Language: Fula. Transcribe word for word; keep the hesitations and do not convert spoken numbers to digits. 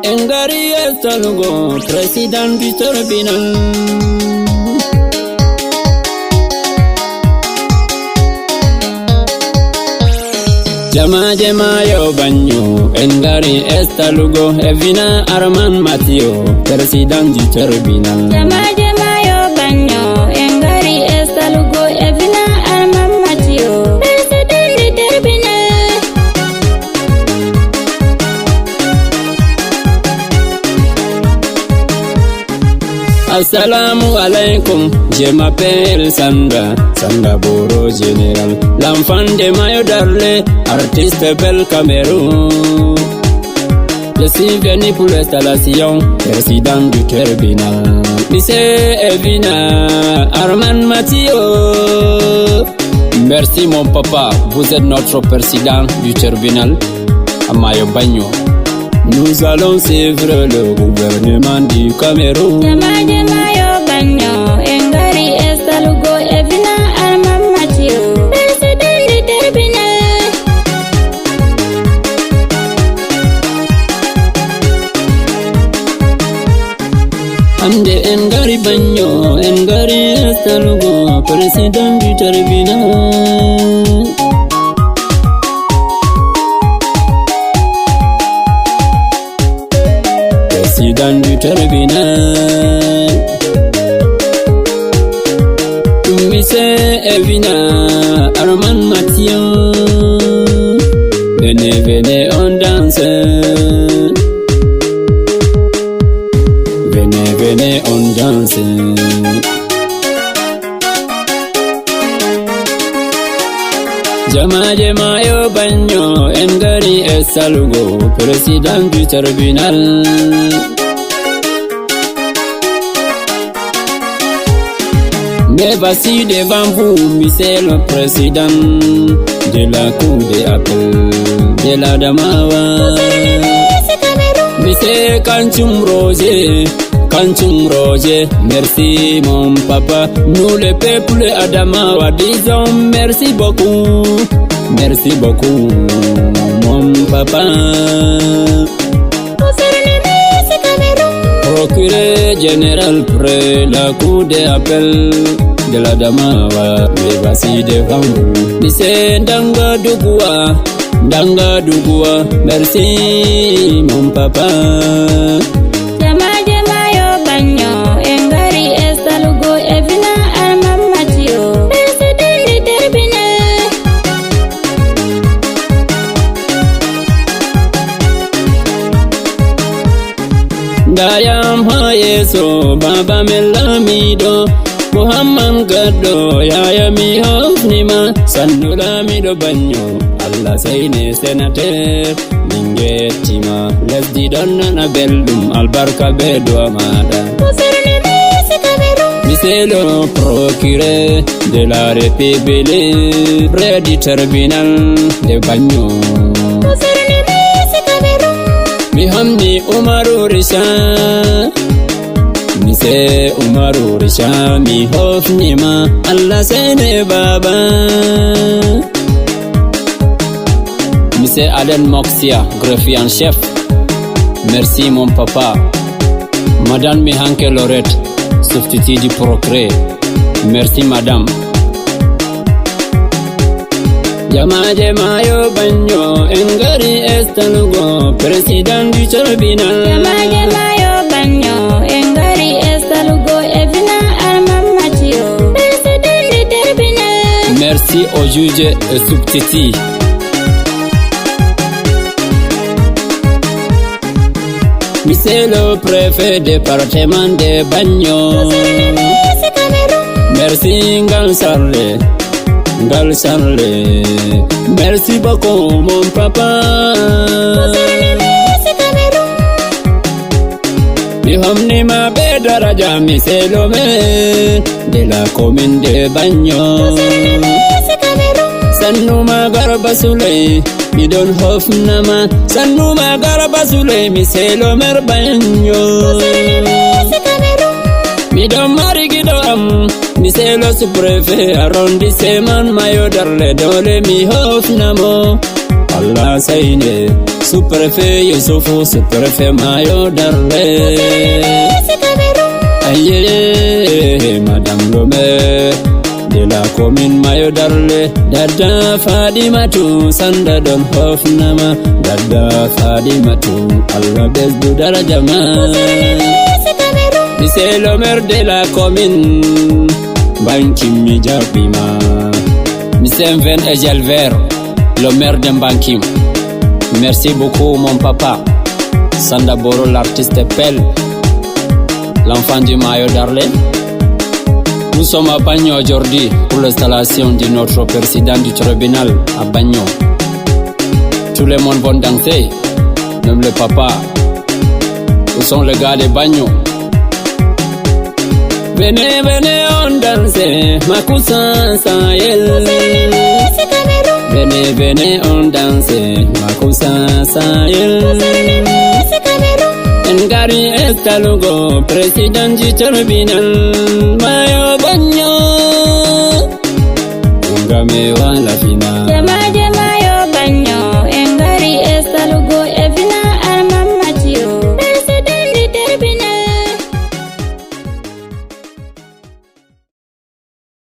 En ngari e salugo président du tribunal. Jamaaje maayo Banyo, en ngari e salugo Evina Arman Mathieu, président du tribunal. Jamaaje maayo Banyo, en ngari e salugo Evina Arman Mathieu, président du tribunal. Assalamu alaikum, je m'appelle Sanda, Sanda Boro Général, l'enfant de Mayo Darlé, artiste bel Cameroun. Je suis venu pour l'installation, président du tribunal. Monsieur Evina Arman Mathieu. Merci mon papa, vous êtes notre président du tribunal à Mayo Bagno. Nous allons suivre le gouvernement du Cameroun. Jamaaje maayo Banyo, en ngari e salugo Evina Arman Mathieu, président du tribunal. Hande en ngari Banyo, en ngari e salugo président du tribunal. Président du tribunal. Monsieur Evina Arman Mathieu. Venez, venez, on danse. Venez, venez, on danse. Jamaaje maayo Banyo, en ngari e salugo président du tribunal. Me voici devant vous, monsieur le président de la cour d'appel de l'Adamawa. Monsieur Kanchum Roger, Kanchum Roger, merci mon papa. Nous le peuple Adamawa disons merci beaucoup, merci beaucoup mon papa. Procureur général près la cour d'appel de l'Adamawa, me voici devant vous. Monsieur Ndanga Dugua, Ndanga Dugua, merci mon papa. Jamaaje maayo Banyo, en ngari e salugo Evina Arman Mathieu, président du tribunal. Ndayam ha yeeso, baba men laamiiɗo, Muhammad Gaddo, yaya mi hofnima, sannu laamiiɗo Banyo, Allah seyne sénateur, min gettima, lesdi ɗon nana belɗum, albarka be du'a maɗa. Monsieur le procureur de la République, près du tribunal de Banyo. Mi hamni Umaru Risha, mi se Umaru Risha, mi hofnima, Allah sene baba. Mi se Aden Moxia, greffier en chef. Merci mon papa. Madame Mihanke Lorette, substitut du procureur. Merci madame. Jamaaje maayo Banyo, en ngari e salugo président du tribunal. Jamaaje maayo Banyo, en ngari e salugo Evina Arman Mathieu, président du tribunal. Merci au juge et substitut. Monsieur le préfet département de Banyo. Merci ngal sarle, ngal sarle. Merci beaucoup mon papa. Mi homnima be daraja, monsieur le maire de la commune de Banyo. Sannuma Garba Souley, miɗon hofnama. Sannuma Garba Souley, mi c'est le maire Banyo. Miɗon mari giɗo am, mi c'est le sous-préfet arrondissement Mayo Darle, dole mi hofnamo. La Seine, sous-préfet Youssoufou, sous-préfet Mayo Darlé. Aïe, madame le maire de la commune Mayo Darlé, Dada Fadimatu, Sanda Don Hofnama, Dada Fadimatu, Allah ɓesdu darajama. Monsieur le maire de la commune, Bankim mi jaɓɓima. Monsieur Ven et Gelver, le maire de Bankim. Merci beaucoup, mon papa. Sanda Boro, l'artiste Pelle, l'enfant du Mayo Darlé. Nous sommes à Bagno aujourd'hui pour l'installation de notre président du tribunal à Bagno. Tout le monde vont danser, même le papa. Où sont les gars de Bagno? Venez, venez, on danse, Makusa Sahel. Venez, venez, on danse, Makusa Sahel. En gari estalugo président du tribunal, Mayo Bagno. Ngame wala fina.